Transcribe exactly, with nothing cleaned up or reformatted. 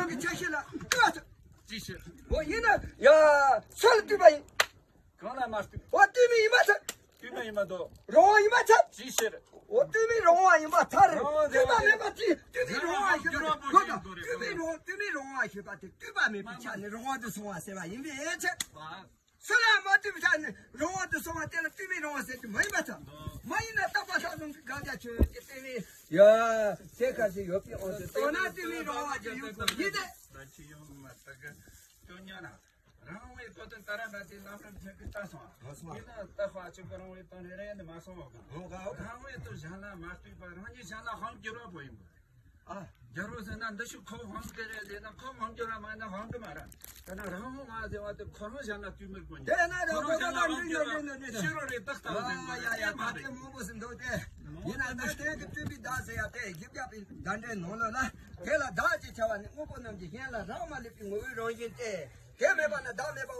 གི་ཆ་ཤས་ལ་ལྟོས་པ་ཚོ། ཅི་ཕྱིར། འོ་ཡིན་ན་ཡ། སུ་ལ་ལྟོས་པ་ཡིན། གང་ལ་མ་ལྟོས། འོ་ལྟོས་མེད་ཡིན་པ་ཚོ། ལྟོས་མེད་ཡིན་མ་གཏོགས། རང་དབང་ཡིན་པ་ཚོ། ཅི་ཕྱིར། འོ་ལྟོས་མེད་རང་དབང་ཡིན་པ་ཚར། རང་དབང་ལྟོས་པ་མེད་པ་ཅི། ལྟོས་མེད་རང་དབང་ཞེས་པ་དེ་གོ་དང་། ལྟོས་མེད་རང་། ལྟོས་མེད་རང་དབང་ཞེས་པ་དེ་ལྟོས་པ་མེད་པའི་ཆ་ནས་རང་དབང་དུ་སོང་བ་ཟེར་བ་ཡིན་པའི་ཕྱིར། སུ་ལ་མ་ལྟོས་པའི་ཆ་ནས་རང་དབང་དུ་སོང་བ་དེ་ལ་ལྟོས་མེད་རང་དབང་ཟེར་གྱི་མ་ཡིན་པ་ཚོ། མ་ཡིན་ན་རྟག་པ་ལྷག་བསམ་གྱི་དགག་བྱ་ཆོས་ཅན་ལྟོས་མེད། ཡ། དེ་ག་ཚོད་ཡོད་པའི་དབང་དུ་བཏང་ན་ལྟོས་མེད་རང་དབང་གི་ཡུལ་དུ་ཡིན་ཏེ། ད་ཁྱི་ཡོང་མ་ད་ག་སྐྱོ་ཉག་ན། རང་དབང་བའི་གོ་དོན་ད་ར་འདྲ་དེ་ལམ་རིམ་ཆེན་པོས་ལྟ་སོང་། ལྟ་སོང་། ཡིན་ན་ལྟ་ཁ་ཆེ་གི་རང་དབང་དང་རེ་རེ་ནི་མ་སོང་བ་གི། ལོ་ག་འོ་ག་རང་དབང་དུ་བཞག་ན་མ་ལྟོས་པ་རང་ཉིད་བཞག་ན་དབང་བསྒྱུར་བ་པོ་ཡིན་པ། ཨ། རྒྱལ་པོ་ཟེར་ན་འདི་ཤུགས་ཁོ་དབང་བསྒྱུར་རེད་ཟེར་ན་ཁོ་དབང་བསྒྱུར་བ་མ་ཡིན་ན་དབང་གི་མ་ར། ད་ན་རང་དབང་ང་ཟེར་བ་དེ་ཁོ་རང་བཞག་ན་ལྟོས་མེད་པོ་ཡིན། དེ་ན་ཁོ་རང་བཞག་ན་དབང་བསྒྱུར་བ་ཕྱི་རོལ་རེ་ཏག་ཏག་ཟེར་ཨ་ཡ་ཡ་ད་དེ་མང་པོ་ཟིན་འདུག་སྟེ། ཡིན་ན་ད་གཏན་གྱི་སྤྲུལ་པའི་བདག་ཟེར་ཡ་དེ་བཞི་བརྒྱ་པའི་བརྡ་འགྲེལ་ནང་ལོགས་ལ། དེ་ལ་བདག་ཅེས་བྱ་བ་ནི་དངོས་པོ་རྣམས་ཀྱི་གཞན་ལ་རག་མ་ལུས་པའི་ངོ་བོའི་རང་བཞིན་ཏེ། དེ་མེད་པ་ན་བདག་མེད་པ།